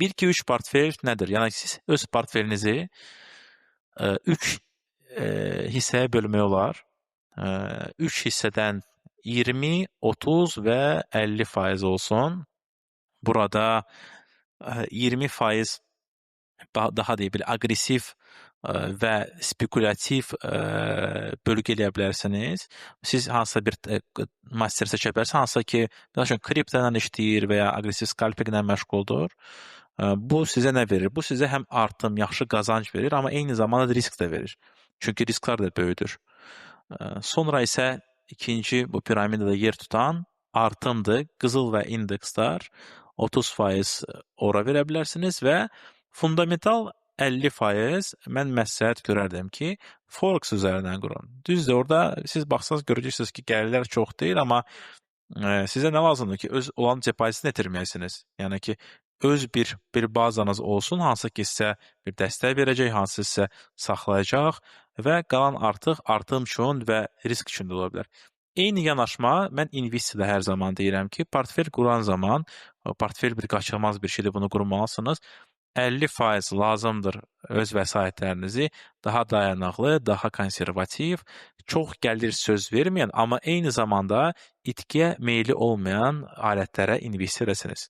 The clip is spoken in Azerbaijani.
1-2-3 portfel nədir? Yəni siz öz portfelinizi 3 hissəyə bölmək olar. 3 hissədən 20, 30 və 50% olsun. Burada 20% daha deyək belə aqressiv və spekulyativ bölgə eləyə bilərsiniz. Siz hansısa bir master seçə bilərsiniz, hansısa ki, məsəl üçün kripto ilə işləyir və ya aqressiv scalpinglə məşğuldur. Bu sizə nə verir? Bu sizə həm artım, yaxşı qazanc verir, amma eyni zamanda da risk də verir. Çünki risklər də böyüdür. Sonra isə ikinci bu piramidada yer tutan artımdır. Qızıl və indekslər 30% ora verə bilərsiniz və fundamental 50% mən məsləhət görərdim ki, Forex üzərindən qurun. Düzdür, orada siz baxsanız görəcəksiniz ki, gəlirlər çox deyil, amma sizə nə lazımdır ki, öz olan depozitini itirməyəsiniz. Yəni ki, öz bir bazanız olsun, hansı ki sizə bir dəstək verəcək, hansı sizə saxlayacaq və qalan artıq artım üçün və risk üçün də ola bilər. Eyni yanaşma mən investisiyada hər zaman deyirəm ki, portfel quran zaman, portfel bir qaçılmaz bir şeydir, bunu qurmalısınız. 50% lazımdır öz vəsaitlərinizi daha dayanaqlı, daha konservativ, çox gəlir söz verməyən, amma eyni zamanda itkiyə meyilli olmayan alətlərə investisiya edəsiniz.